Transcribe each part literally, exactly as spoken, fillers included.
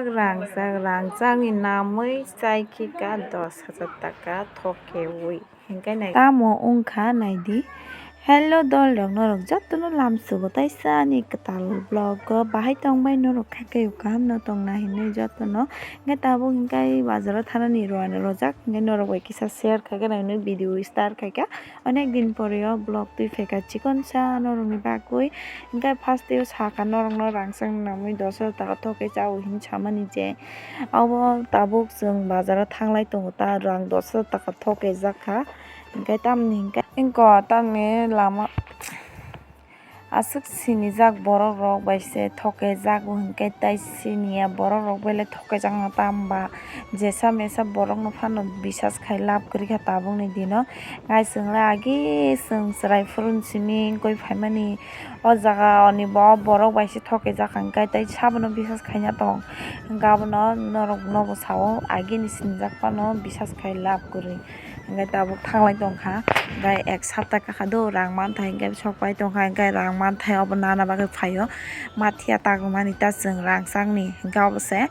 Rangchak, rangchakni namwi chai khe ka dos hajar taka thokeui. Hinkhe nai tamo wngkha naidi. Hello dol rok, norok jotono lamsugo taisa ani kwtal vlog o bahai tongbai norok khaikhe kaham no tongna hinwi jotono. Hinkhe tabuk hinkhe bazaro thanani rwna rojak hinkhe norok bai kisa share khaikhe nai video start khaikha. Onek din pore o vlog twi phaikha chikonsa norokni bagwi. Hinkhe first o sakha norokno rangchak namwi dos hajar taka thoke chao hin samani je. Obo tabuk chwng bazaro thanglai tongo ta rang dos hajar taka thoke jakha. Hinkhe tamni hinkhe tamni lama aswk sinijak borok rok bai se thoke jago hinkhe tai siniya borok rok bai le thoke jakno tamo ba jesa mesa borok no phano bisas khai lab kwrwi kha tabuk ni dino. Nai chwng le agi chwng chwrai phuru simi wngwi phaimani o jaga oni bo borok bai se thoke jak hinkhe tai sabono bisas khaina tong hinkhe abono norok nogo sao agi ni sinijak phano bisas khai lab kwrwi. Hinkhe tabuk thanglai tongkha, hinkhe ek sapta kakha do rang manthai hinkhe sokpai tongkha, hinkhe rang manthai obo nana bagwi phaio. Mathiya tagmani ta chwng rangchakni hinkhe obo se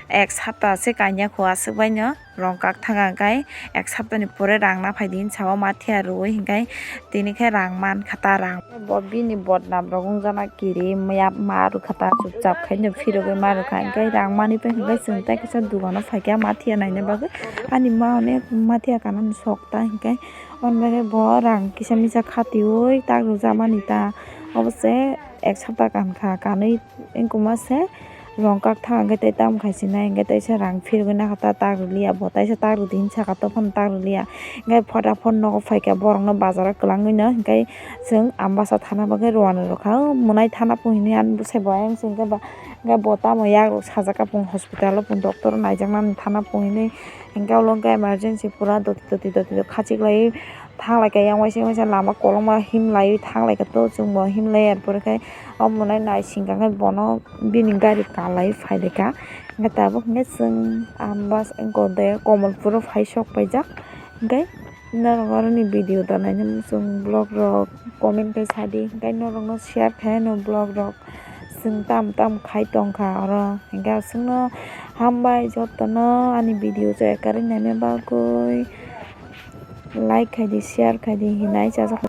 ek sapta se kanya kho aswk baino rong kak thanga hinkhe ek saptani pore rang naphai di hinwi sao Mathiya rwui hinkhe tini khe rang mankha ta rang. Bo bini bodnam rok wngjakna kiri ma rwkha ta chupchap khaino phirogwi ma rwkha hinkhe rang manwi pai hinkhe chwng tei kisa dukano phaikha Mathiya naina bagwi. Ani ma onek Mathiya kanani sok ta hinkhe, hwnbaikhe bo rang kisa misa khatiui tak rwjakmani ta. Obo se ek sapta kankha, kanwi wngkuma se rong kak thang hinkhe tei tamo khai sinai hinkhe teisa rang phirogwi nakha ta tak rwliya, bo teisa tak rwdi hinwi sakha, tophano tak rwliya. Hinkhe phota phot nogo phaikha borokno bazaro kwlangwino hinkhe chwng Ambasa thana bagwi rwna rwkha. O mwnai thana phung hinwi ani bwsai bo ayang se hinkhe ba, hinkhe bo tamo yak rok sajak kha phung hospital o phung doctor o naijaknani thana phung hinwi. Hinkhe ulo hinkhe emergency pura doti doti doti doti khachik laiwi thang lai kha yang waisa waisa lama kolokma him laiwi thang lai kha to chwng bo him lai er pore khe o mwnai naising kha khe bono bini gari kalaiwi phai lai kha. Hinkhe tabuk hinkhe chwng Ambasa Komolpur o phai sok paijak hinkhe. Norok aroni video da nainani muchung vlog rok comment khai sadi, hinkhe norokno share khai anw vlog rok. Chwng tam tam khai tongkha oro, hinkhe aswkno hambai jotono ani video chaya kwrwi naina bagwi. Like khai di, share khai di, hinai chajak.